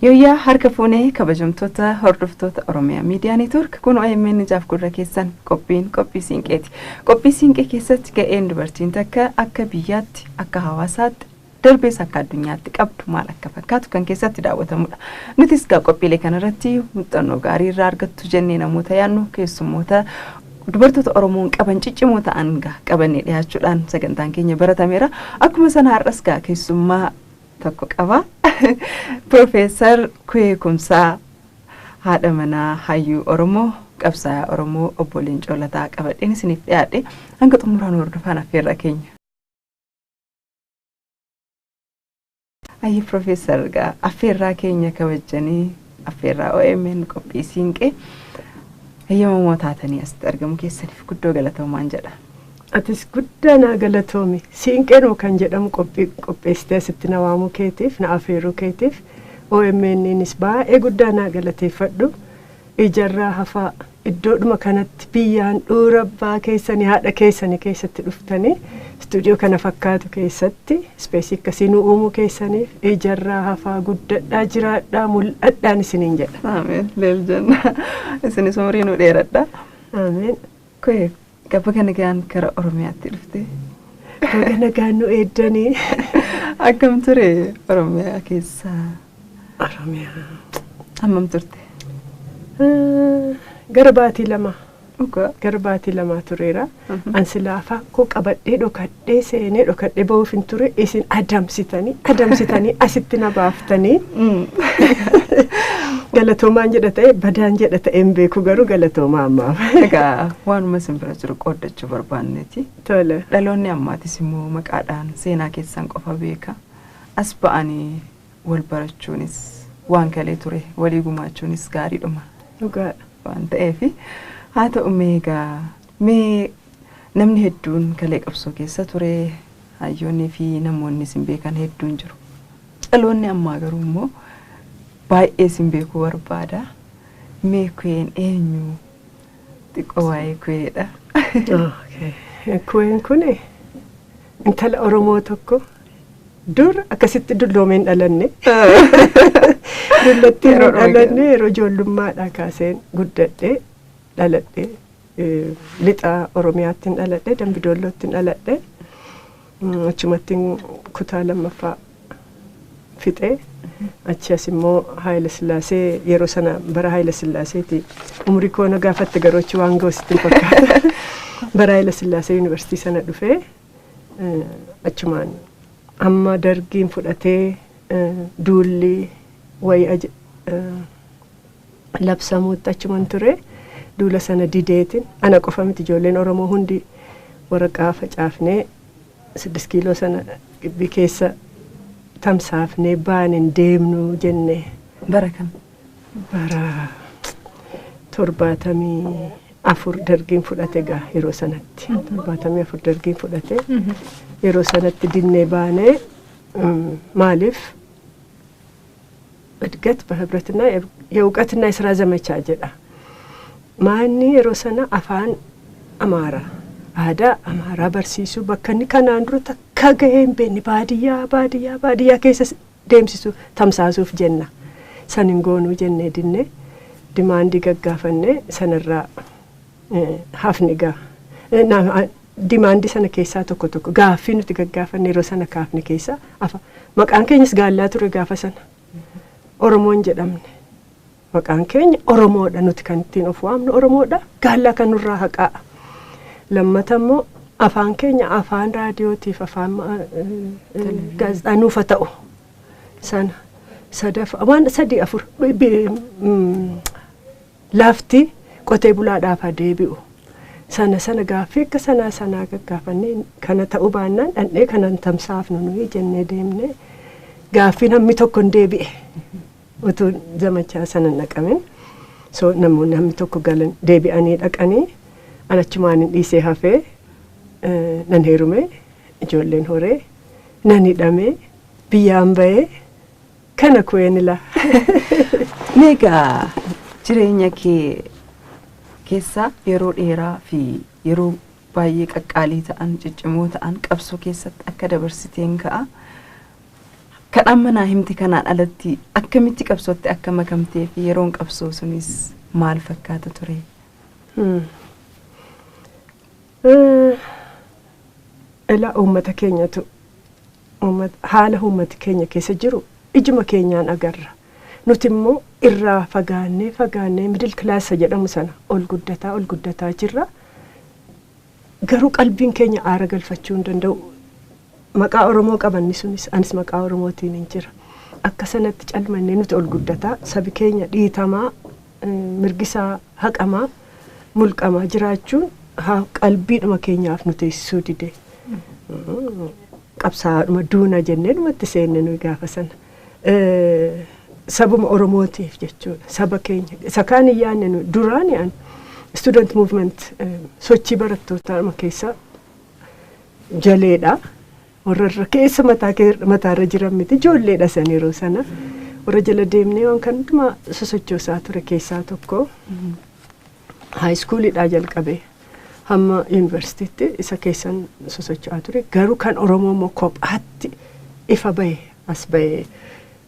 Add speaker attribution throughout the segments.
Speaker 1: Yooyyaa harka fuunee kabajamtoota hordoftoota Oromiyaa Miidiyaa Neetwoork kun OMN ijaaf gurra keessan qophiin qophii siinqeeti. Qophii siinqee keessatti ga'een dubartiin takka akka biyyaatti, akka hawaasaatti, darbees akka addunyaatti qabdu maal akka fakkaatu kan keessatti daawwatamudha. Nutis egaa qophiilee kanarratti muuxannoo gaarii irraa argattu jennee namoota yaadnu keessummoota dubartoota Oromoon qaban ciccimoo ta'an qabannee dhiyaachuudhaan sagantaan keenya baratameera. Akkuma sana har'as gaa keessummaa tokko qaba. Piroofeesar Kuwee Kumsaa haadha manaa hayyuu Oromoo qabsaa'aa Oromoo obbo Leencoo Lataa qabadheen isiniif dhiyaadhe hanga xumuraan hordofaan affeerra keenya. Ayyi Piroofeesar gaa affeerraa keenya kabajanii affeerraa OMN qophii siinqee eeyyamamoo taatanii asitti argamu keessaniif guddoo galatoomaan jedha.
Speaker 2: Atis guddaa naa galatoomi. Siinqeenoo kan jedhamu qophii qopheessitee asitti na waamuu keetiif, na afeeruu keetiif OMN'nis baay'ee guddaa naa galateeffadhu. Ijarraa hafaa iddoodhuma kanatti biyyaan dhuura abbaa keessanii haadha keessanii keessatti dhuftanii istuudiyoo kana fakkaatu keessatti ispeesii akkasii nu uumuu keessaniif ijarraa hafaa guddadhaa jiraadhaa mul'adhaan isiniin jedha.
Speaker 1: Ameen. Leel jenna. Isinis umurii nu dheeradha.
Speaker 2: Ameen.
Speaker 1: Kuwee gabba kana gaan gara Oromiyaatti dhufte.
Speaker 2: Baga nagaan nu eeddanii.
Speaker 1: Akkam ture Oromiyaa keessa?
Speaker 2: Oromiyaa.
Speaker 1: Hammam turte?
Speaker 2: Gara baatii 2.
Speaker 1: Dhugaa.
Speaker 2: Gara baatii 2 tureera. An silaa afaan koo qabadhee dhokadhee seenee dhokadhee bahuuf hin ture isin adamsitanii adamsitanii asitti na baaftanii. Galatoomaan jedha ta'e badaan jedha ta'e hin beeku garuu galatoomaa ammaaf.
Speaker 1: Egaa waanuma isin bira jiru qooddachuu barbaanneeti.
Speaker 2: Tole.
Speaker 1: Dhaloonni ammaatis immoo maqaadhaan seenaa keessan qofa beeka. As ba'anii wal barachuunis waan kalee ture walii gumaachuunis gaariidhuma.
Speaker 2: Dhugaadha.
Speaker 1: Waan ta'eef haa ta'u mee egaa mee namni hedduun kalee qabsoo keessa ture hayyoonnii fi namoonni isin beekan hedduun jiru. Dhaloonni ammaa garuu immoo baay'ee isin beekuu barbaada. Mee Kuween eenyu? Xiqqoo waa'ee Kuweedha.
Speaker 2: Kuween kun intala Oromoo tokko dur akkasitti dulloomeen dhalanne. Dullatti yeroo dhalanne yeroo ijoollummaadhaa kaaseen guddadhee dhaladhee lixa Oromiyaatti dhaladhee Dambidollootti dhaladhee achumatti kutaa 2ffaa fixee achi as immoo Haayile Sillaasee yeroo sana bara Haayile Sillaaseeti umurii koo na gaafatte garuu achi waan ga'u sitti fakkaata. Bara Haayile Sillaasee yuunivarsiitii sana dhufee achumaan amma dargiin fudhatee duulli wayii labsamuutti achuman ture duula sana dideetiin ana qofa miti ijoolleen Oromoo hundi waraqaa facaafnee 6 kiiloo sana gibbii keessa tamsaafnee baaneen deemnu jenne.
Speaker 1: Bara kam?
Speaker 2: Bara 74 dargiin fudhate gaa yeroo sanatti. 74 dargiin fudhate yeroo sanatti dinnee baanee maaliif እድገት በህብረትና የእውቀትና የስራ ዘመቻ jedha. Maanni yeroo sana afaan Amaaraa aadaa Amaaraa barsiisuu bakka inni kanaan dura takka gahee hin beekne baadiyyaa baadiyyaa baadiyyaa keessa deemsisu tamsaasuuf jenna. San hin goonuu jennee dinnee dimaandii gaggaafannee sanarraa hafne gaa. Dimaandii sana keessaa tokko tokko gaaffii nuti gaggaafanne yeroo sana kaafne keessaa maqaan keenyas gaallaa ture gaafa sana. Oromoon jedhamne. Maqaan keenya Oromoodha nuti kan ittiin of waamnu Oromoodha gaallaa kan nurraa haqaa. Lammata immoo afaan keenya afaan raadiyootiif afaan gaazexaa nuuf haa ta'u sana sadaffaa waan 3 4 lafti qotee bulaadhaaf haa deebi'u. Sana sana gaaffii akka sanaa sanaa gaggaafannee kana ta'uu baannaan dhandhee kanan tamsaafnu nuyi jennee deemnee gaaffiin hammi tokko hin deebi'e. Utuu zamachaa sana hin dhaqamin so namoonni hammi tokko galan deebi'anii dhaqanii an achumaan hin dhiisee hafee nan heerume ijoolleen horee nan hidhamee biyyaan bahee kana Kuween ilaa.
Speaker 1: Meegaa jireenya kee keessa yeroo dheeraa fi yeroo baay'ee qaqqaalii ta'an ciccimoo ta'an qabsoo keessatti akka dabarsiteen ka'a. Kan amma naa himte kanaan alatti akkamitti qabsootti akka makamtee fi yeroon qabsoo sunis maal fakkaata ture?
Speaker 2: Ilaa uummata keenyatu haala uummati keenya keessa jiru ijuma keenyaan agarra. Nuti immoo irraa fagaannee fagaannee middle class jedhamu sana ol guddataa ol guddataa jirra. Garuu qalbiin keenya aara galfachuu hin danda'u. Maqaa Oromoo qabanni sunis anis maqaa Oromootiin hin jira. Akka sanatti calmannee nuti ol guddataa sabi keenya dhiitamaa, mirgisaa haqamaa, mulqamaa jiraachuun qalbiidhuma keenyaaf nu teessisuu dide. Qabsaa'aadhuma duuna jennee dhumatti seenne nuyi gaafa sana. Sabuma Oromootiif jechuudha. Saba keenya. Isa kaan hin yaadne nuyi duraan an student movement, sochii barattootaa keessa jaleedha. Warra irra keessa mataarra jiran miti, ijoolleedha san yeroo sana. Warra jala deemnee waan kan hundumaa sosochoosaa ture keessaa tokko. High schoolidhaa jalqabee hamma yuunivarsiitiitti isa keessan sosocho'aa ture. Garuu kan Oromoo immoo kophaatti ifa bahe, as bahee,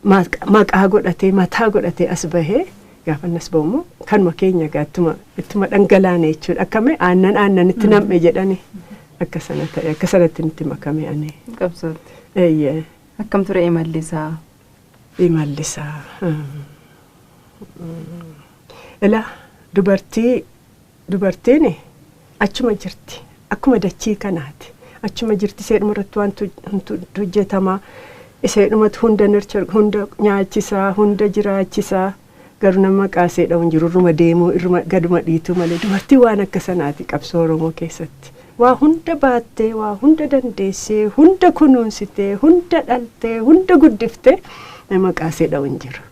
Speaker 2: maqaa godhatee, mataa godhatee as bahee, gaafa as bahu immoo kanuma keenya gaa ittuma dhangalaane jechuudha. Akkami aannan aannanitti nam'e jedhani, akka sana ta'e, akka sanatti nutti makame ani.
Speaker 1: Qabsootti.
Speaker 2: Eeyyee.
Speaker 1: Akkam ture imalli isaa?
Speaker 2: Imalli isaa. Ilaa, dubartiin achuma jirti, akkuma dachii kanaati. Achuma jirti, iseedhuma irratti wanti hojjetamaa, iseedhumatu hunda nurture, hunda nyaachisaa, hunda jiraachisaa, garuu nama maqaa ishee dha'u hin jiru, irruma deemuu, irruma gaduma dhiituu malee. Dubartiin waan akka sanaati qabsoo Oromoo keessatti. Waa hunda baattee, waa hunda dandeessee, hunda kunuunsitee, hunda dhaltee, hunda guddiftee, nama maqaa ishee dha'u hin jiru.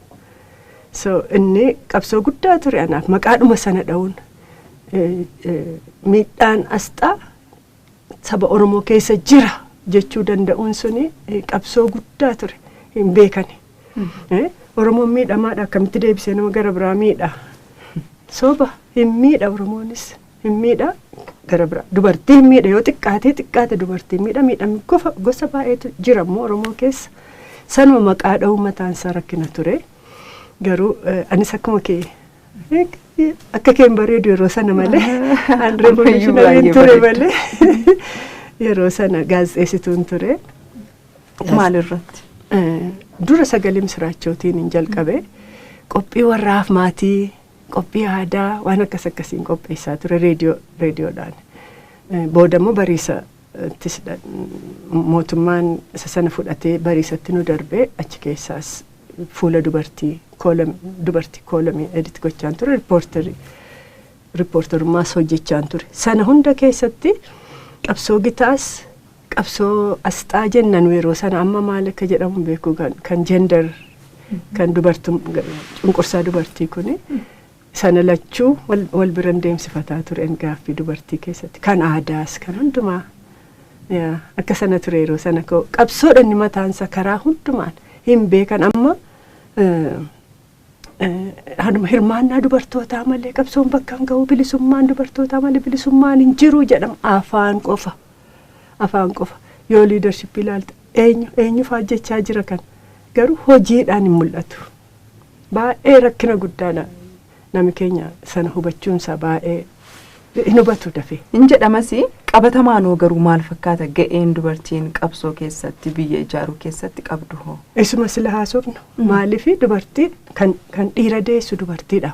Speaker 2: So inni qabsoo guddaa ture anaaf, maqaadhuma sana dha'uun. Miidhaan asxaa saba Oromoo keessa jira jechuu danda'uun suni qabsoo guddaa ture, hin beekani. Oromoon miidhamaadha, akkamitti deebisee nama gara biraa miidha? Soba, hin miidha, Oromoonis hin miidha gara biraa. Dubartii hin miidha, yoo xiqqaatee xiqqaate dubartii miidha. Miidhamni gosa baay'eetu jira immoo Oromoo keessa. Sanuma maqaa dha'uu mataan isaa rakkina ture. Garuu anis akkuma kee, akka kee hin bareedu yeroo sana malee, an revolutionary ture malee, yeroo sana gaazexeessituun ture.
Speaker 1: Maal irratti?
Speaker 2: Dura Sagalee Misiraachootiin hin jalqabe, qophii warraaf maatii, qophii aadaa, waan akkas akkasiin qopheessaa ture reediyoodhaan. Booda immoo Bariisa mootummaan isa sana fudhatee Bariisatti nu darbee, achi keessaas fuula dubartii, dubartii column edit gochaan ture, reporterummaas hojjechaan ture. Sana hunda keessatti qabsoo gitaas, qabsoo asxaa jennan yeroo sana, amma maal akka jedhamu beeku, kan gender, kan dubartuu, cunqursaa dubartii kuni, sana lachuu wal biran deemsifataa tureen, gaaffii dubartii keessatti kan aadaas kan hundumaa akka sana ture yeroo sana. Qabsoodhaan mataansa karaa hundumaan hin beekan. Amma hirmaannaa dubartootaa malee qabsoon bakka hin ga'u, bilisummaan dubartootaa malee bilisummaan hin jiru jedhama, afaan qofa, afaan qofa. Yoo leadership ilaalte, eenyu eenyu fa'aa jechaa jira kan, garuu hojiidhaan hin mul'atu. Baay'ee rakkina guddaadha, namni keenya sana hubachuunsaa baay'ee hin hubatu dafee.
Speaker 1: Hin jedhamas, qabatamaanoo garuu maal fakkaata ga'een dubartiin qabsoo keessatti, biyya ijaaruu keessatti qabdu hoo?
Speaker 2: Isuma sila haasofnu, maaliif dubartii kan dhiira deessu dubartiidha.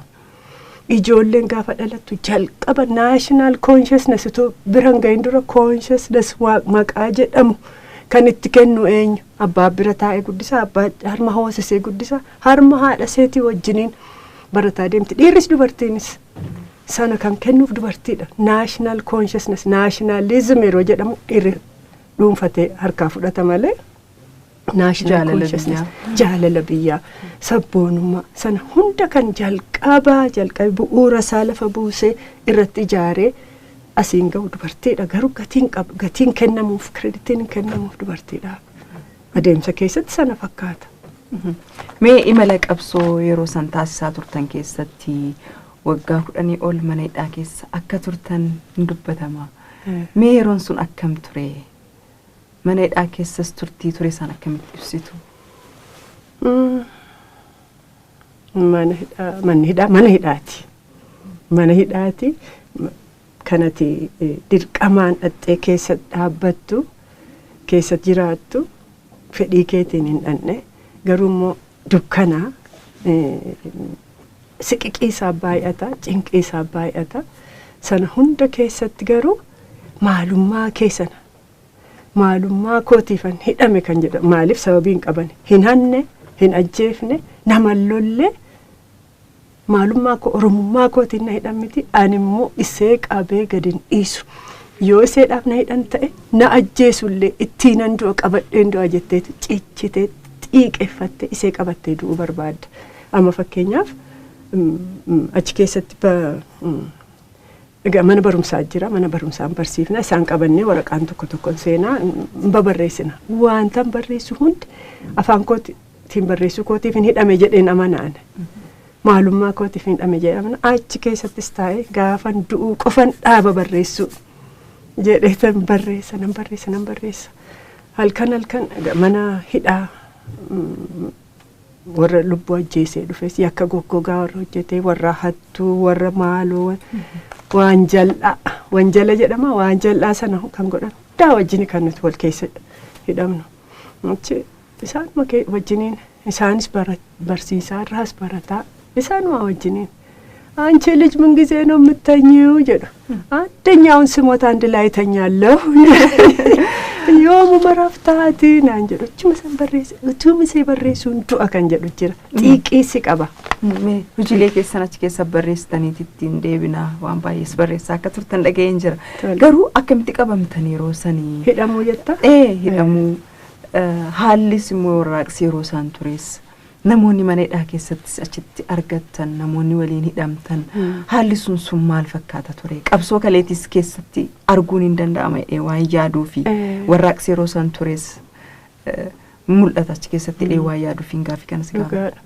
Speaker 2: Ijoolleen gaafa dhalattu jalqaba national consciousness utuu bira hin gahin dura, consciousness maqaa jedhamu kan itti kennu eenyu? Abbaa bira taa'ee guddisa, abbaa harma hoosisee guddisa, harma haadha seetii wajjiniin barataa deemti. Dhiirris dubartiinis sana kan kennuuf dubartiidha. National consciousness, nationalism yeroo jedhamu dhiirri dhuunfatee harkaa fudhata malee, national consciousness, jaalala biyyaa, sabboonummaa sana hunda kan jalqabaa jalqabe, bu'uura isaa lafa buusee irratti ijaaree asiin ga'u dubartiidha. Garuu gatiin qabu, gatiin kennamuuf, creditiin hin kennamuuf dubartiidhaaf. Adeemsa keessatti sana fakkaata.
Speaker 1: Mee imala qabsoo yeroo san taasisaa turtan keessatti waggaa 10 ol mana hidhaa keessa akka turtan hin dubbatama. Mee yeroon sun akkam ture? Mana hidhaa keessas turtii ture san akkamitti ibsitu?
Speaker 2: Mana hidhaa, manni hidhaa mana hidhaati. Mana hidhaati kanati dirqamaan dhaxxee keessa dhaabbattu, keessa jiraattu, fedhii keetiin hin dhanne, garuu immoo dukkanaa, siqiqii isaa baay'ata, cinqii isaa baay'ata. Sana hunda keessatti garuu maalummaa kee sana, maalummaa kootiifan hidhame kan jedhamu, maaliif sababii hin qaban, hin hanne, hin ajjeefne, nama lolle, maalummaa koo, oromummaa kootiin na hidhan miti, ani immoo isee qabee gadi hin dhiisu. Yoo iseedhaaf na hidhan ta'e na ajjeesullee ittiinan du'a, qabadheen du'a jetteetu cichitee xiiqeffattee isee qabattee du'uu barbaadda. Amma fakkeenyaaf achi keessatti egaa mana barumsaa jira, mana barumsaan barsiifna, isaan qabannee waraqaan tokko tokkoon seenaa hin babarreessina. Wanta barreessu hundi afaan kootiin barreessuu kootiif hin hidhame jedheen amanaan. Maalummaa kootiif hin hidhame jedhee amana. Achi keessattis taa'ee gaafan du'uu qofan dhaaba barreessuu jedhee tan barreessa, nan barreessa, nan barreessa. Halkan halkan mana hidhaa warra lubbuu ajjeesee dhufes, yakka goggogaa warra hojjetee, warra hattuu, warra maaloo, waan jal'aa, wanjala jedhama, waan jal'aa sana kan godhan hundaa wajjin kan nuti wal keessa hidhamnu. Achi isaanuma wajjiniin, isaanis barsiisaa irraas barataa isaanuma wajjiniin. አንቺ ልጅ ምን ጊዜ ነው የምተኚው jedhu. አንደኛውን ስሞት አንድ ላይ ተኛለሁ። Yoomuma raftaati naan jedhu. Achuma san barreesse, utuma isee barreessuun du'a kan jedhu jira. Xiiqii si qaba.
Speaker 1: Mee hojiilee keessan achi keessa barreessitaniit ittiin deebinaa, waan baay'ees barreessaa akka turtan dhaga'een jira. Garuu akkamitti qabamtan yeroo sanii?
Speaker 2: Hidhamuu jetta?
Speaker 1: Ee, hidhamuu, haallis immoo warraaqsi yeroo isaan tures, namoonni mana hidhaa keessattis achitti argattan, namoonni waliin hidhamtan, haalli sun sun maal fakkaata ture? Qabsoo kaleetis keessatti arguun hin danda'ama jedhee waan yaaduu fi warraaqsi yeroo isaan tures mul'ata achi keessatti jedhee waan yaaduu fi gaaffii kanas
Speaker 2: gaafadha.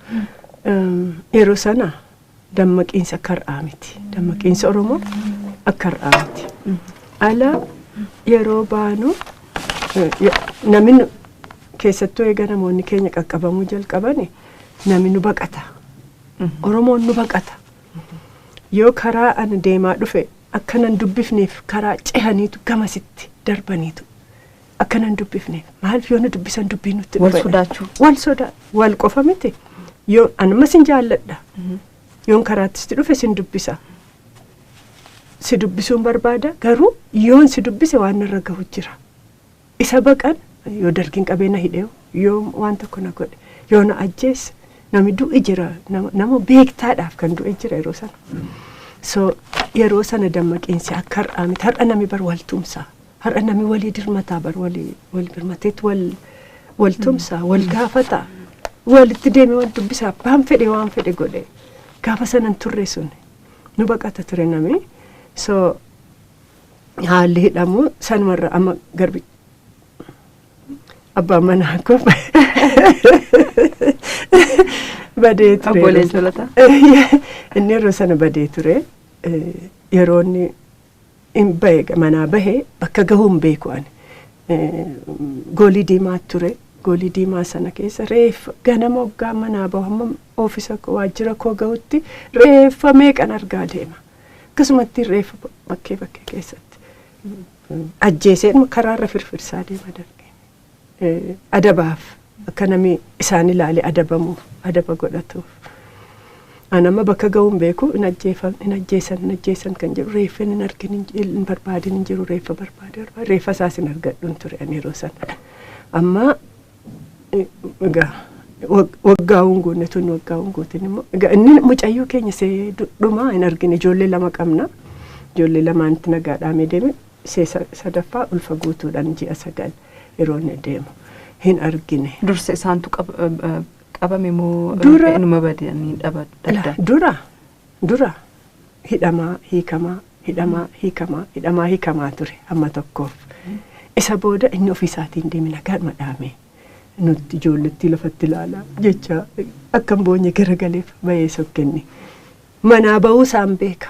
Speaker 2: Yeroo sana dammaqiinsa akka har'aa miti. Dammaqiinsa Oromoo akka har'aa miti. Ala yeroo baanu namni keessattuu eega namoonni keenya qaqqabamuu jalqabani namni nu baqata. Oromoon nu baqata. Yoo karaa ani deemaa dhufe akkanan dubbifneef karaa cehaniitu gamasitti darbaniitu akkanan dubbifneef, maaliif yoo nu dubbisan dubbii nutti
Speaker 1: Wal sodaachuu.
Speaker 2: Wal sodaa, wal qofa miti. Yoo anuma sin jaalladha. Yoon karaattis dhufe sin dubbisa. Si dubbisuun barbaada, garuu yoon si dubbise waan narra gahu jira. Isa baqan, yoo dargiin qabee na hidhee, yoo waan tokko na godhe, yoo na ajjeesse, namni du'e jira, nama beektaadhaaf kan du'e jira yeroo sana. So yeroo sana dammaqiinsi akka har'aa miti. Har'a nami bar wal tumsa. Har'a nami walii dirmataa bar, walii wal birmateet wal wal tumsa, wal gaafata. Walitti deemee wal dubbisa, abbaan fedhe waan fedhe godhe. Gaafa sanan turre sun nu baqata ture nami. So haalli hidhamu sanumarra amma garbi abbaan manaa koo badee ture.
Speaker 1: Obboleen Tolataa.
Speaker 2: Inni yeroo sana badee ture. Yeroo inni hin bahe, manaa bahe, bakka gahuu hin beeku ani. Goolii diimaa ture. Goolii diimaa sana keessa reeffa ganama hoggaa manaa bahu hamma oofisa koo, waajjira koo gahutti reeffa meeqan argaa deema. Akkasumatti reeffa bakkee bakkee keessatti. Ajjeesee karaarra firfirsaa deema dargee. Adabaaf akka namni isaan ilaalee adabamuuf, adaba godhatuuf. Ani amma bakka gahuu hin beeku, hin ajjeefam, hin ajjeesan, hin ajjeesan kan jedhu, reeffa hin argin, hin barbaadin hin jiru, reeffa barbaade barbaade reeffa isaas hin argadhu ture ani yeroo sana. Amma egaa waggaa hin guunne tun, waggaa hin guutin immoo egaa inni mucayyoo keenya see dhumaa hin argine. Ijoollee lama qabna. Ijoollee lamaanitti nagaa dhaamee deeme, see sadaffaa ulfa guutuudhaan ji'a 9 yeroo inni deemu hin argine.
Speaker 1: Dursa isaantu qabame moo inuma badanii dhabdan?
Speaker 2: Dura hidhamaa hiikamaa, hidhamaa hiikamaa, hidhamaa hiikamaa ture amma tokkoof. Isa booda inni ofii isaatiin deeme, nagaadhuma dhaame. Nutti ijoolletti lafatti ilaalaa jecha akka hin boonye garagaleef bahee sokkenni. Manaa bahuu isaa hin beeka.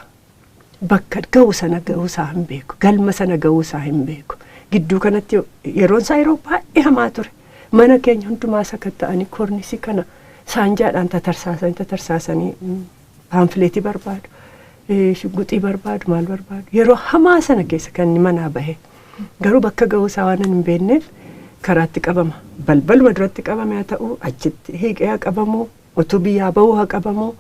Speaker 2: Bakka ga'u sana ga'uu isaa hin beeku. Galma sana ga'uu isaa hin beeku. Gidduu kanatti yeroon isaa yeroo baay'ee hamaa ture. Mana keenya hundumaa sakatta'anii kornisii kana saanjaadhaan tatarsaasanii paamfileetii barbaadu, shugguxii barbaadu, maal barbaadu. Yeroo hamaa sana keessa kan inni manaa bahe. Garuu bakka ga'uu isaa waan hin beekneef karaatti qabama. Balbaluma duratti qabame haa ta'u, achitti hiiqee haa qabamu, utuu biyyaa bahuu haa qabamu,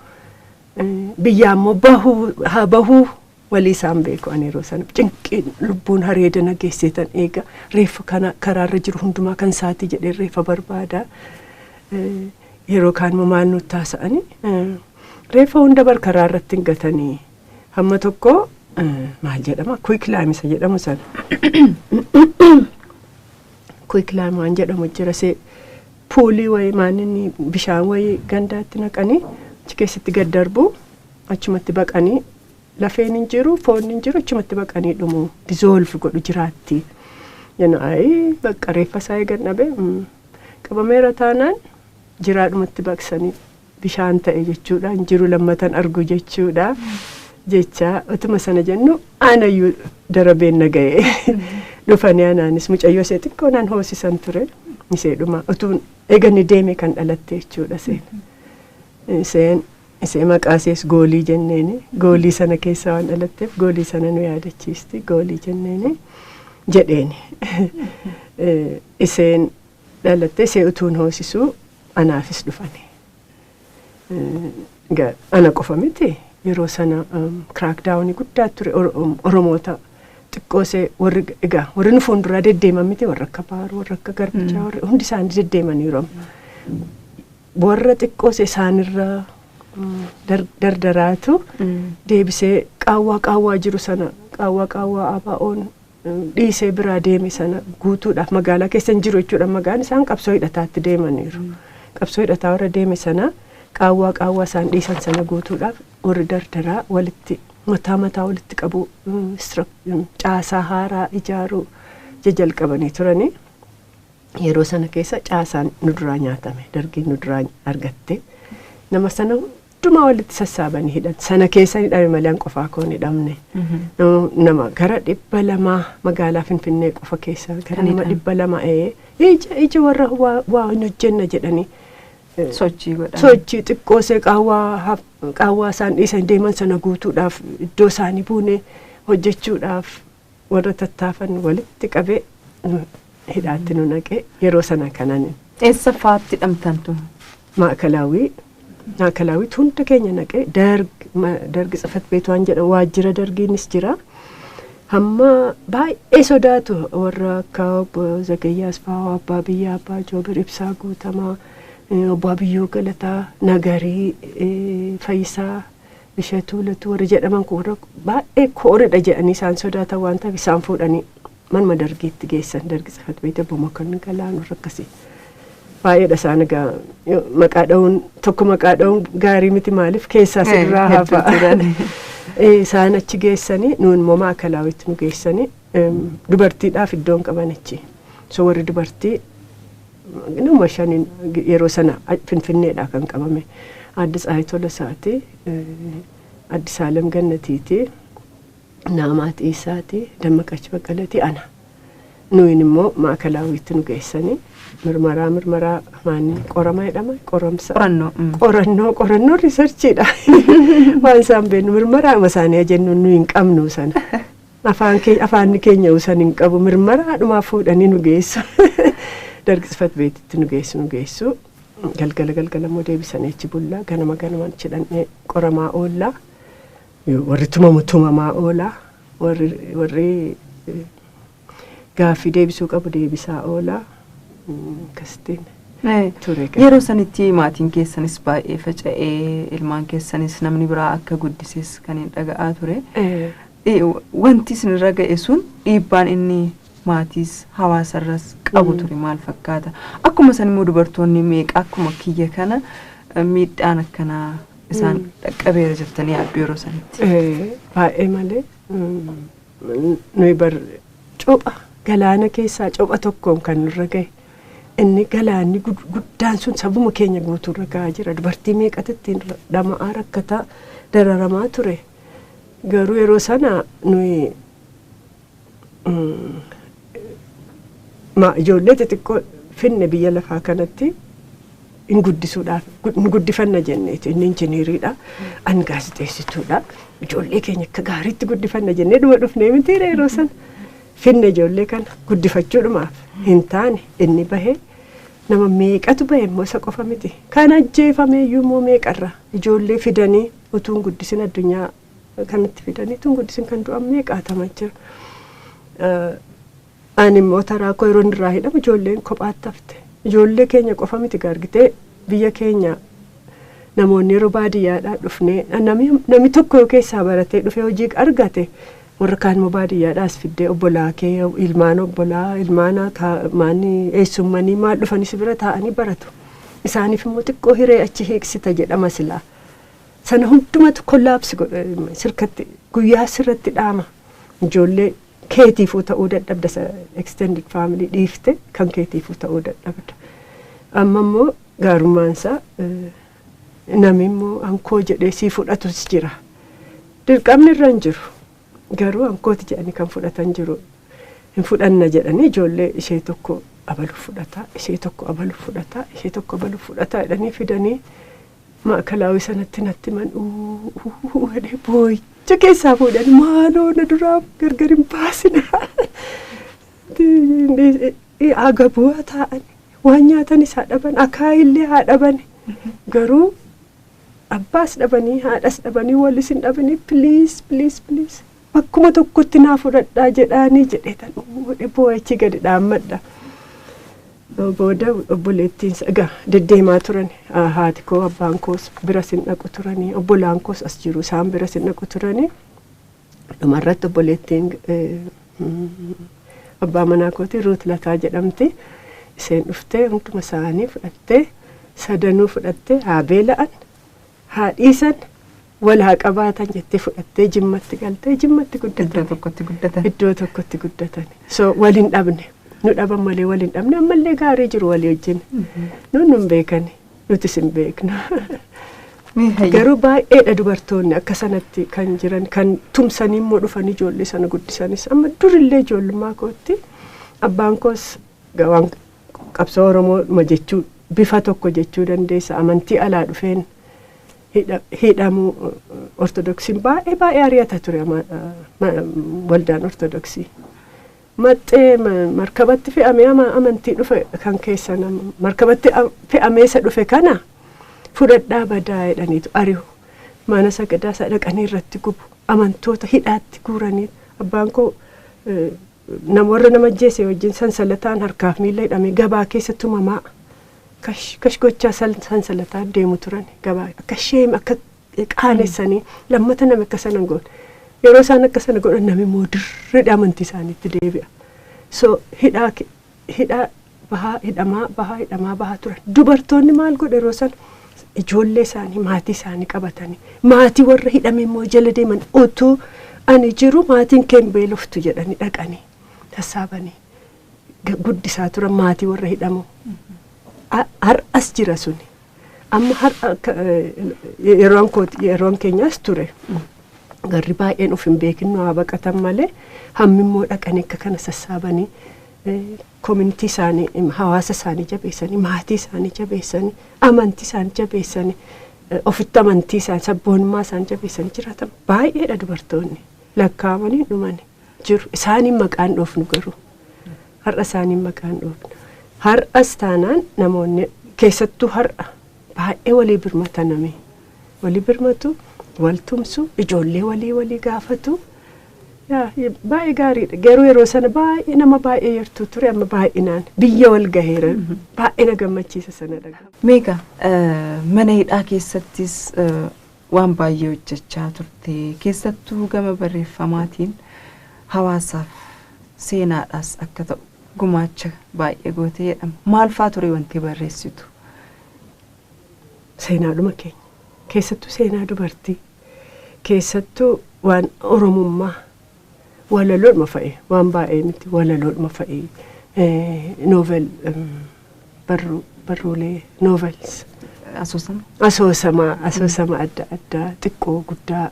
Speaker 2: biyyaa immoo bahuu haa bahuu walii isaan beeku. Ani yeroo sana cinqiin lubbuun hareeda na geesseetan eega reeffa kana karaarra jiru hundumaa kan isaatii jedhee reeffa barbaada. Yeroo kaan immoo maal nutti haasa'anii reeffa hunda bar karaa irratti hin gatanii hamma tokko maal jedhama, quick lime isa jedhamu sana, quick lime waan jedhamu jira, see puulii wayii maaninni bishaan wayii gandaatti naqanii achi keessatti gad darbu, achumatti baqanii lafeen hin jiru, foon hin jiru, achumatti baqanii dhumu, dissolve godhu jiraatti. Jennu ayi bakka reeffa isaa eegan dhabe qabameera taanaan jiraadhumatti baqsanii bishaan ta'e jechuudha, hin jiru lammatan argu jechuudha. Jecha utuma sana jennu anayyuu darabeen na ga'e. Dhufanii anaanis mucayyoo ishee xiqqoo naan hoosisan ture, isheedhuma utuun eeganni deeme kan dhalatte jechuudha seen. Isheen ishee maqaa ishees Goolii jenneeni, goolii sana keessa waan dhalatteef goolii sana nu yaadachiisti, Goolii jenneeni jedheeni. Isheen dhalatte, ishee utuun hoosisuu anaafis dhufani. Ana qofa miti, yeroo sana crackdownii guddaa ture. Oromoota xiqqoosee warri egaa warri nu fuulduraa deddeeman miti, warra akka Baaruu, warra akka Garbichaa, warri hundi isaanii deddeemaniiru. Warra xiqqoosee isaanirraa dardaraatu deebisee qaawwaa qaawwaa jiru sana, qaawwaa qaawwaa ABO'n dhiisee biraa deeme sana guutuudhaaf magaalaa keessa hin jiru jechuudha. Magaan isaan qabsoo hidhataatti deemaniiru. Qabsoo hidhataa warra deeme sana qaawwaa qaawwaa isaan dhiisan sana guutuudhaaf warri dardaraa walitti mataa mataa walitti qabu, caasaa haaraa ijaaruu jalqabanii turanii. Yeroo sana keessa caasaan nu duraa nyaatame, dargiin nu duraa argatte. Nama sana hundumaa walitti sassaabanii hidhan. Sana keessa hidhame malee an qofaa koon hidhamne. Nama gara 200 magaalaa Finfinnee qofa keessa gara nama 200 ija ija warra waa hin hojjenna jedhanii
Speaker 1: sochii godhan.
Speaker 2: Sochii xiqqoosee qaawwaa qaawwaa isaan dhiisan deeman sana guutuudhaaf iddoo isaanii buune hojjechuudhaaf warra tattaafan walitti qabee hidhaatti nu naqee yeroo sana kanan.
Speaker 1: Eessa fa'aatti hidhamtan tun?
Speaker 2: Maakalaawii. Maakalaawwiitti hunda keenya naqee, darg tsifat beet waan jedhamu waajjira dargiinis jira. Hamma baay'ee sodaatu warra akka obbo Zagayyaa Asfaawaa, Abbaa Biyyaa, Abbaa Joobir, Ibsaa Guutamaa, obbo Abiyyuu Galataa, Nagarii, Fayyisaa, Isheetuu Latuu warri jedhaman kun warra baay'ee kooridha jedhanii isaan sodaatan waan ta'eef isaan fuudhanii manuma dargiitti geessan, dargi tsifat beet obbo Mokonnin Galaan warra akkasii. Baay'eedha isaan egaa, maqaa dha'uun tokko maqaa dha'uun gaarii miti, maaliif keessaa sirraa hafa. Isaan achi geessanii, nuun immoo maakalaawwitti nu geessanii, dubartiidhaaf iddoon qaban achi. So warri dubartii nama shaniin yeroo sana Finfinneedha kan qabame. Aadde Tsahayi Tolasaati, Addis Alem Gannatiiti, Naamaat Iisaati, Dammaqach Baqqalaati, ana. Nuyin immoo maakalaawwiitti nu geessanii mirmaraa mirmaraa maanni qorama jedhama, qoramsa.
Speaker 1: Qorannoo.
Speaker 2: Qorannoo, qorannoo researchiidha. Waan isaan beeknu mirmaraa isaanii jennu nu hin qabnu sana. Afaan keenya afaanni keenya san hin qabu, mirmaraadhumaa fuudhanii nu geessu. Dargi tsifat beetitti nu geessu nu geessu. Galgala galgala immoo deebisanii achi bullaa, ganama ganama achi dhannee qoramaa oollaa. Warri tumamu tumamaa oolaa. Warri gaaffii deebisuu qabu deebisaa oolaa. Akkasitiin ture.
Speaker 1: Yeroo sanitti maatiin keessanis baay'ee faca'ee, ilmaan keessanis namni biraa akka guddises kan hin dhaga'aa ture. Wanti isinirra ga'e sun dhiibbaan inni maatiis hawaasarras qabu ture maal fakkaata? Akkuma san immoo dubartoonni meeqa akkuma kiyya kana miidhaan akkanaa isaan dhaqqabeera jettanii yaaddu yeroo sanitti?
Speaker 2: Baay'ee malee, nuyi bar copha galaana keessaa copha tokkoon kan nurra ga'e. Inni galaanni guddaan sun sabuma keenya guutuurra ga'aa jira. Dubartii meeqatu ittiin dhama'aa, rakkataa, dararamaa ture. Garuu yeroo sana nuyi ijoollee xixiqqoo Finne biyya lafaa kanatti hin guddisuudhaaf hin guddifanna jenneeti. Inni injiniiriidha, ani gaazexeessituudha. Ijoollee keenya akka gaariitti guddifanna jennee dhuma dhufnee miti yeroo sana. Finne ijoollee kana guddifachuudhumaaf hin taane. Inni bahee nama meeqatu bahe immoo, isa qofa miti. Kan ajjeefame iyyuu immoo meeqarra ijoollee fidanii utuu hin guddisin, addunyaa kanatti fidanii utuu hin guddisin kan du'an meeqaatama jira. Ani immoo taraa koo yeroo irraa hidhamu ijoolleen kophaatti hafte. Ijoollee keenya qofa miti, argitee, biyya keenya namoonni yeroo baadiyyaadhaa dhufnee namni tokko yoo keessaa baratee dhufee hojii argate, warra kaan immoo baadiyyaadhaas fiddee, obbolaa kee, ilmaan obbolaa, ilmaan maanni, eessummanii maal dhufanii si bira taa'anii baratu. Isaaniif immoo xiqqoo hiree achi hiiksita jedhama silaa. Sana hundumatu collapse godhe sirkatti, guyyaa sirratti dhaama. Ijoollee keetiifuu ta'uu dadhabda, extended family dhiifte kan keetiifuu ta'uu dadhabda. Amma immoo gaarummaan isaa namni immoo ankoo jedhee sii fudhatus jira. Dirqamni irra hin jiru. Garuu ankooti jedhanii kan fudhatan jiru. Hin fudhanna jedhanii ijoollee ishee tokko abaluu fudhataa, ishee tokko abaluu fudhataa, ishee tokko abaluu fudhataa jedhanii fidanii maakalaawii sanatti natti man jedhee boo'icha keessaa fuudhanii, "Maaloo, na duraa gargar hin baasinaa." Agabuu haa taa'an, waan nyaatan isaa dhaban, akaayillee haa dhaban, garuu abbaas dhabanii haadhas dhabanii walis hin dhabanii, "Please, please, please, bakkuma tokkotti naa fudhadhaa" jedhaanii jedhee boo'ichi gadi dhaammadha. Booda obboleettiin egaa deddeemaa turan. Haati koo, abbaan koos bira sin dhaqu turanii, obbolaan koos as jiru, isaan bira sin dhaqu turanii. Dhumarratti obboleettiin abbaa manaa kootii Ruut Lataa jedhamti. Isheen dhuftee hunduma isaanii fudhattee, sadanuu fudhattee, haa beela'an haa dhiisan, wal haa qabaatan jettee fudhattee Jimmatti galtee, Jimmatti guddatan.
Speaker 1: Iddoo tokkotti guddatan.
Speaker 2: Iddoo tokkotti guddatan. So wal hin dhabne. Nu dhaban malee wal hin dhabne. Ammallee gaarii jiru walii wajjin. Nuun nun beekani, nutis hin beeknu. Garuu baay'eedha dubartoonni akka sanatti kan jiran, kan tumsanii immoo dhufanii ijoollee sana guddisanis. Amma durillee ijoollummaa kootti abbaan koos waan qabsoo Oromoo jechuu bifa tokko jechuu dandeessa, amantii alaa dhufeen hidhamuu. Ortodoksiin baay'ee baay'ee ari'ata ture, waldaan Ortodoksii. Maxxee markabatti fe'amee amantii dhufe kan keessa markabatti fe'amee isa dhufe kana fudhadhaa badaa jedhaniitu ari'u. Mana sagadaa isaa dhaqanii irratti gubu. Amantoota hidhaatti guuranii, abbaan koo nama warra nama ajjeese wajjin sansalataan harkaaf miila hidhamee gabaa keessa tumamaa, kash kash gochaa sansalataan deemu turan gabaa, akka shame, akka qaanessanii lammata nama akka sana godhan. Yeroo isaan akka sana godhan namni immoo dirreedha amantii isaaniitti deebi'a. So hidhaa hidhaa bahaa, hidhamaa bahaa, hidhamaa bahaa turan. Dubartoonni maal godhe yeroo sana? Ijoollee isaanii, maatii isaanii qabatanii, maatii warra hidhame immoo jala deeman, "Utuu ani jiru maatiin kee hin beeloftu" jedhanii dhaqanii sassaabanii guddisaa turan maatii warra hidhamu. Har'as jira suni. Amma har'a yeroon yeroon keenyas ture. Garri baay'een of hin beekin haa baqatan malee, hammi immoo dhaqanii akka kana sassaabanii, community isaanii, hawaasa isaanii jabeessanii, maatii isaanii jabeessanii, amantii isaanii jabeessanii, ofitti amantii isaanii, sabboonummaa isaanii jabeessanii jiraatan baay'eedha. Dubartoonni lakkaa'amanii dhumani jiru. Isaaniin maqaan dhoofnu, garuu har'a isaaniin maqaan dhoofnu. Har'as taanaan namoonni keessattuu har'a baay'ee walii birmataname, walii birmatu, wal tumsu, ijoollee walii walii gaafatu. Baay'ee gaariidha. Garuu yeroo sana baay'ee nama baay'ee yartuu ture, amma baay'inaan biyya wal gaheera. Baay'ee na gammachiisa sana dhagaa.
Speaker 1: Meeqa mana hidhaa keessattis waan baay'ee hojjechaa turte, keessattuu gama barreeffamaatiin hawaasaaf seenaadhaas akka ta'u gumaacha baay'ee gootee jedhama. Maal faa ture wanti barreessitu?
Speaker 2: Seenaadhuma keenya. Keessattuu seenaa dubartii. Keessattuu waan Oromummaa, walaloodhuma fa'i, waan baay'ee miti, walaloodhuma fa'i, novel, barruulee, novels.
Speaker 1: Asoosama.
Speaker 2: Asoosama, asoosama adda addaa, xiqqoo guddaa.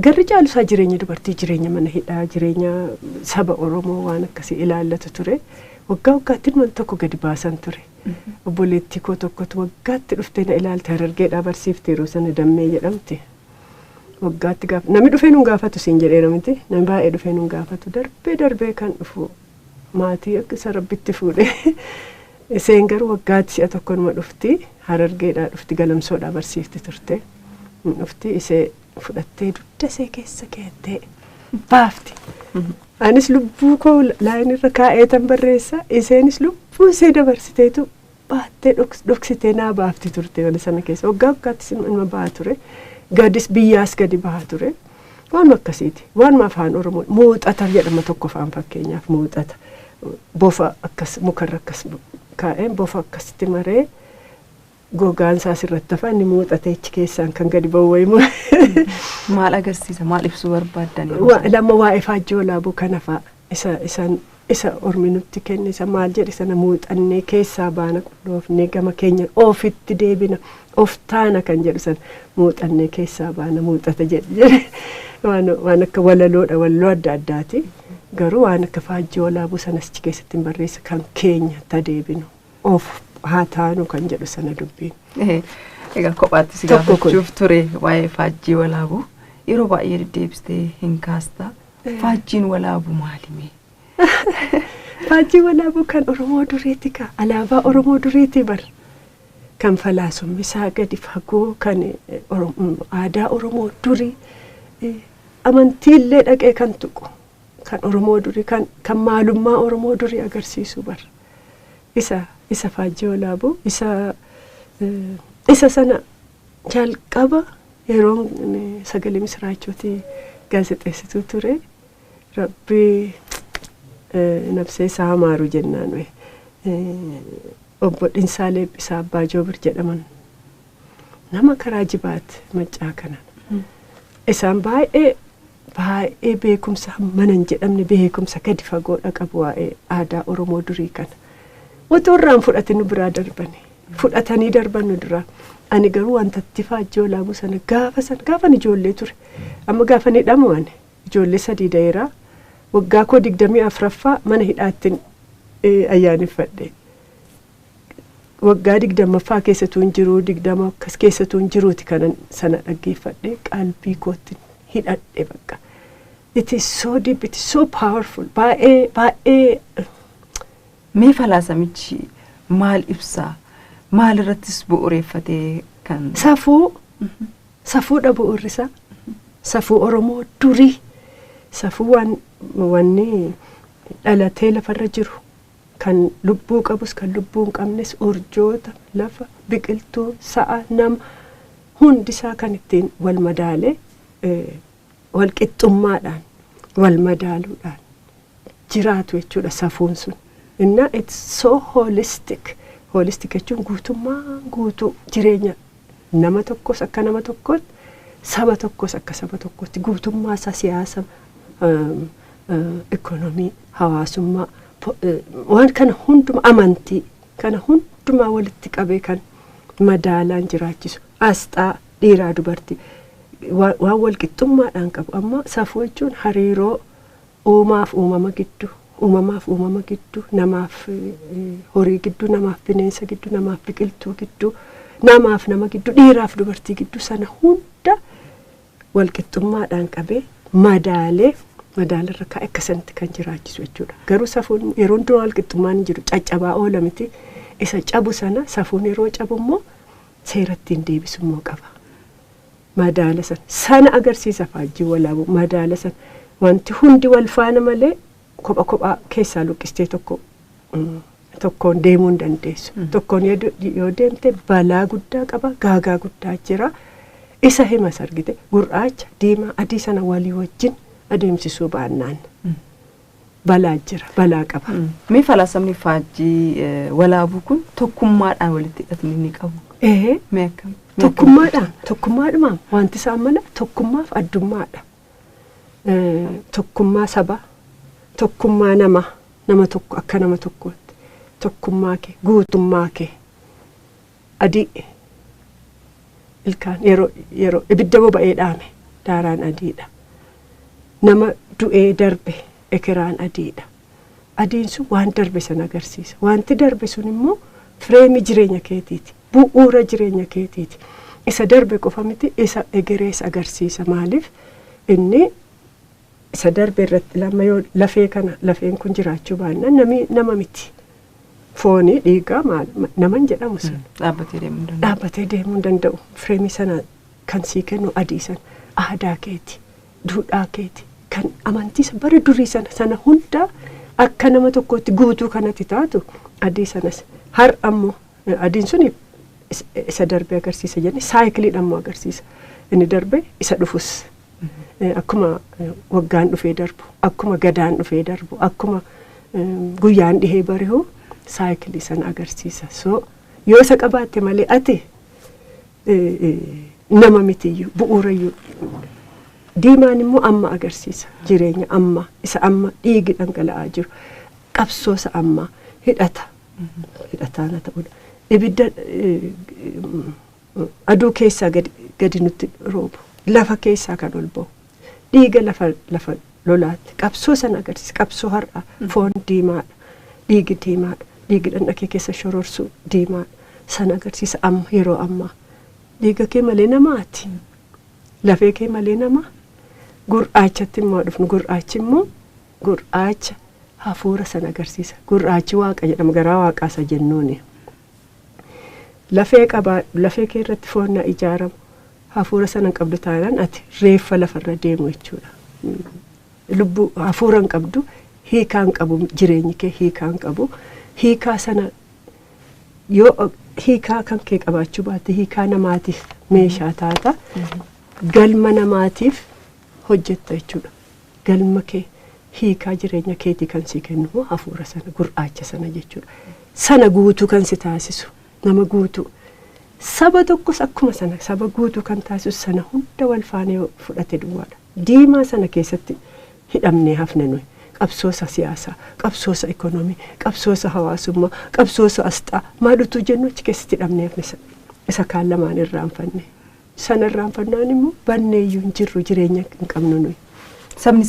Speaker 2: Garri caalusaa jireenya dubartii, jireenya mana hidhaa, jireenya saba Oromoo, waan akkasii ilaallatu ture. Waggaa waggaatti ilmaan tokko gadi baasan ture. Obboleettii koo tokkotu waggaatti dhuftee na ilaalte, Harargeedhaa barsiifte yeroo sana, Dammee jedhamti. Waggaatti gaafa namni dhufee nun gaafatu siin jedheera miti, namni baay'ee dhufee nun gaafatu, darbee darbee kan dhufu maatii akka isa Rabbitti fuudhee. Isheen garuu waggaatti si'a tokko numa dhufti, Harargeedhaa dhufti, Galamsoodhaa barsiifti turte. Dhufti, ishee fudhattee dugda ishee keessa keettee baafti. Anis lubbuu koo laayinirra kaa'eetan barreessa, isheenis lubbuu ishee dabarsiteetu baattee dhoksitee naa baafti turte mana sana keessa. Waggaa waggaatti ilma ba'a ture. Gadis biyyaas gadi baha ture. Waanuma akkasiiti. Waanuma afaan Oromoo muuxata jedhama tokko afaan, fakkeenyaaf muuxata. Bofa akkas mukarra akkas kaa'een, bofa akkasitti maree, gogaan isaa asirratti hafa, inni muuxatee achi keessaan kan gadi ba'u wayimu.
Speaker 1: Maal agarsiisa? Maal ibsuu barbaaddan?
Speaker 2: Lama waa'ee Faajjii Walaabuu kana fa'a, isa isaan isa ormi nutti kenne, isa maal jedhe sana muuxannee keessaa baana, qulloofnee gama keenya ofitti deebina, of taana kan jedhu sana muuxannee keessaa baana, muuxata jedhe jedhe. Waan akka walaloodha, walaloo adda addaati, garuu waan akka Faajjii Walaabuu sanas achi keessatti hin barreessa, kan keenya tadeebinu, of haa taanu kan jedhu sana dubbiin.
Speaker 1: Egaa kophaatti si
Speaker 2: Tokko kun.
Speaker 1: gaafachuuf ture waa'ee Faajjii Walaabuu, yeroo baay'ee deddeebistee hin kaasta. Faajjiin Walaabuu maalimi?
Speaker 2: Faajjii Walaabuu kan Oromoo duriiti ka, alaabaa Oromoo duriiti bar. Kan falaasummisaa gadi fagoo, kan aadaa Oromoo durii, amantiillee dhaqee kan tuqu, kan Oromoo durii, kan maalummaa Oromoo durii agarsiisu bar. Isa Faajjii Walaabuu isa sana jalqaba yeroon Sagalee Misiraachooti gaazexeessituu ture. Rabbi nafsee isaa hamaaru jennaan wayi. Obbo Dhinsaa Leephisaa Abbaa Joobir jedhaman nama karaa Jibaat Maccaa kanan. Isaan baay'ee baay'ee beekumsa hammana hin jedhamne, beekumsa gadi fagoodha qabu waa'ee aadaa Oromoo durii kana. Utuu irraan fudhatin nu biraa darbani. Fudhatanii darban nu duraa. Ani garuu wanta itti Faajjii Walaabuu sana gaafa sana gaafan ijoollee ture. Amma gaafa ni hidhamu ani ijoollee sadii da'eeraa. Waggaa koo 24ffaa mana hidhaattiin ayyaaneffadhe. Waggaa 20ffaa keessatu hin jiru, 20 akkas keessatu hin jiruuti kanan sana dhaggeeffadhe, qalbii kootti hidhadhe bakka. It is so deep, it is so powerful. Baay'ee baay'ee.
Speaker 1: Mee falaasamichi maal ibsaa? Maal irrattis bu'uureffatee kan
Speaker 2: Safuu, safuudha bu'uurri isaa. Safuu Oromoo durii. Safuu waan wanni dhalatee lafarra jiru, kan lubbuu qabus kan lubbuu hin qabnes, urjoota, lafa, biqiltuu, sa'a, nama hundisaa kan ittiin wal madaalee, wal qixxummaadhaan wal madaaluudhaan jiraatu jechuudha safuun sun. Inna it's so holistic. Holistic jechuun guutummaa guutuu jireenya nama tokkos akka nama tokkootti, saba tokkos akka saba tokkootti, guutummaa isaa, siyaasa, ikoonomii, hawaasummaa, waan kana hunduma, amantii kana hundumaa walitti qabee kan madaalaan jiraachisu, asxaa dhiiraa dubartii waan wal qixxummaadhaan qabu. Amma safuu jechuun hariiroo uumaaf uumama gidduu, uumamaaf uumama gidduu, namaaf horii gidduu, namaaf bineensa gidduu, namaaf biqiltuu gidduu, namaaf nama gidduu, dhiiraaf dubartii gidduu, sana hunda wal qixxummaadhaan qabee madaalee madaalarra kaa'e akkasanitti kan jiraachisu jechuudha. Garuu safuun yeroo hundumaa wal qixxummaan hin jiru, caccabaa oola miti. Isa cabu sana, safuun yeroo cabu immoo seera ittiin deebisu immoo qaba. Madaala sana agarsiisa Faajjii Walaabuu, madaala sana, wanti hundi wal faana malee kopha kophaa keessaa luqqistee tokko tokkoon deemuu hin dandeessu. Tokkoon yoo deemte balaa guddaa qaba, gaagaa guddaa jira. Isa himas argite, gurraacha, diimaa, adii sana walii wajjin adeemsisuu baannaan balaa jira, balaa qaba.
Speaker 1: Mee falaasamni Faajjii Walaabuu kun tokkummaadhaan walitti hidhatni inni qabu?
Speaker 2: Ee.
Speaker 1: Mee akkam?
Speaker 2: Tokkummaadhaan, tokkummaadhumaan wanti isaan mala tokkummaaf addummaadha. Tokkummaa sabaa, tokkummaa namaa, nama tokko akka nama tokkootti, tokkummaa kee, guutummaa kee, adii ilkaan yeroo ibidda boba'ee dhaame daaraan adiidha. Nama du'ee darbe ekeraan adiidha. Adiin sun waan darbe sana agarsiisa. Wanti darbe sun immoo fireemii jireenya keetiiti. Bu'uura jireenya keetiiti. Isa darbe qofa miti, isa egerees agarsiisa. Maaliif inni isa darbe irratti lama yoo lafee kana, lafeen kun jiraachuu baannaan nami nama miti. Foonii dhiigaa maal naman jedhamu sun.
Speaker 1: Dhaabbatee deemuu hin danda'u.
Speaker 2: Dhaabbatee deemuu hin danda'u. Fireemii sana kan sii kennu adii sana, aadaa keeti, duudhaa keeti, kan amantii isa bara durii sana sana hundaa akka nama tokkootti guutuu kanatti taatu adii sanas. Har'a ammoo adiin sun isa darbe agarsiisa jenne, saayikiliidha ammoo agarsiisa. Inni darbe isa dhufus. Akkuma waggaan dhufee darbu, akkuma gadaan dhufee darbu, akkuma guyyaan dhihee bari'u saayikilii sana agarsiisa. So yoo isa qabaatte malee ati nama mitiyyuu bu'uurayyuu. Diimaan immoo amma agarsiisa. Jireenya amma, isa amma dhiigi dhangala'aa jiru, qabsoosa ammaa hidhata. Hidhataana ta'udha. Ibidda aduu keessaa gadi nutti roobu, lafa keessaa kan ol ba'u, dhiiga lafa lolaatti qabsoo sana agarsiisa. Qabsoo har'a foon diimaadha, dhiigi diimaadha, dhiigi dhandha kee keessa shororsu diimaadha. Sana agarsiisa amma yeroo ammaa. Dhiiga kee malee namaati. Lafee kee malee nama. Gurraachatti immoo dhufnu, gurraachi immoo gurraacha hafuura sana agarsiisa. Gurraachi waaqa jedhama, garaa waaqaa isa jennuuni. Lafee qabaadhu, lafee kee irratti foon na ijaaramu. Hafuura sana hin qabdu taanaan ati reeffa lafarra deemu jechuudha. Lubbuu hafuura hin qabdu, hiikaa hin qabu, jireenyi kee hiikaa hin qabu. Hiikaa sana yoo hiikaa kan kee qabaachuu baatte hiikaa namaatiif meeshaa taata. Galma namaatiif hojjetta jechuudha. Galma kee hiikaa jireenya keetii kan sii kennu immoo hafuura sana, gurraacha sana jechuudha. Sana guutuu kan si taasisu nama guutuu. Saba tokkos akkuma sana saba guutuu kan taasisu sana hunda wal faana yoo fudhate duwwaadha. Diimaa sana keessatti hidhamnee hafne nuyi. Qabsoosa siyaasaa, qabsoosa ikonoomii, qabsoosa hawaasummaa, qabsoosa asxaa maal utuu jennu achi keessatti hidhamnee hafne, isa kaan lamaan irraanfanne. Sana irraanfannaan immoo banneeyyuu hin jirru, jireenya hin qabnu nuyi.
Speaker 1: Sabni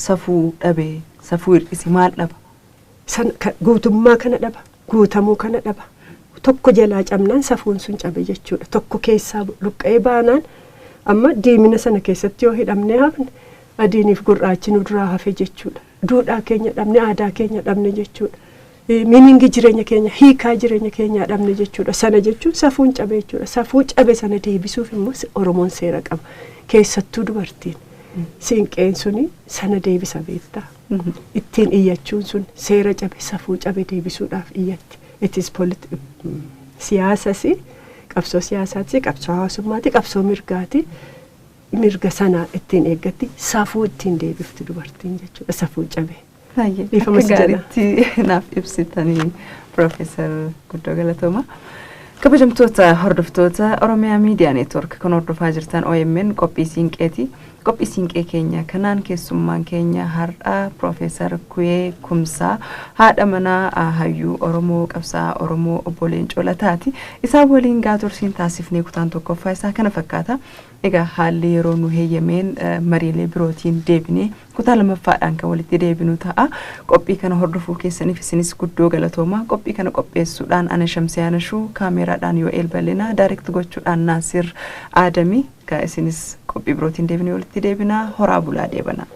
Speaker 1: safuu dhabee, safuu hir'ise maal dhaba?
Speaker 2: Sana guutummaa kana dhaba, guutamuu kana dhaba. Tokko jalaa cabnaan safuun sun cabe jechuudha. Tokko keessaa luqqa'ee baanaan amma diimina sana keessatti yoo hidhamnee hafne adiiniif gurraachi nu duraa hafe jechuudha. Duudhaa keenya dhabne, aadaa keenya dhabne jechuudha. Miiningi jireenya keenya, hiikaa jireenya keenyaa dhabne jechuudha. Sana jechuun safuun cabe jechuudha. Safuu cabe sana deebisuuf immoo Oromoon seera qaba. Keessattuu dubartiin. Siinqeen suni sana deebisa beektaa. Ittiin iyyachuun sun seera cabe, safuu cabe deebisuudhaaf iyyatti. It is siyaasas, qabsoo siyaasaati, qabsoo hawaasummaati, qabsoo mirgaati. Mirga sana ittiin eeggatti, safuu ittiin deebifti dubartiin jechuudha, safuu cabe.
Speaker 1: Akka gaariitti naaf ibsitanii Piroofeesar, guddoo galatooma. Kabajamtoota hordoftoota Oromiyaa Miidiyaa Neetwork, kan hordofaa jirtan OMN qophii siinqeeti. Qophii siinqee keenya kanaan keessummaan keenya har'a Piroofeesar Kuyee Kumsaa, haadha manaa hayyuu Oromoo, qabsaa'aa Oromoo obbo Leencoo Lataati. Isaan waliin gaa tursiin taasifnee kutaan tokkoffaa isaa kana fakkaata. Egaa haalli yeroo nu heeyyameen mariilee birootiin deebinee kutaa lammaffaadhaan kan walitti deebinu ta'a. Qophii kana hordofuu keessaniif isinis guddoo galatooma. Qophii kana qopheessuudhaan ana Shamsiyaa Nashuu, kaameeraadhaan Yo'eel Bal'inaa, direct gochuudhaan Naasir Aadami. Isinis qophii birootiin deebinee walitti deebinaa. Horaa bulaa deebanaa.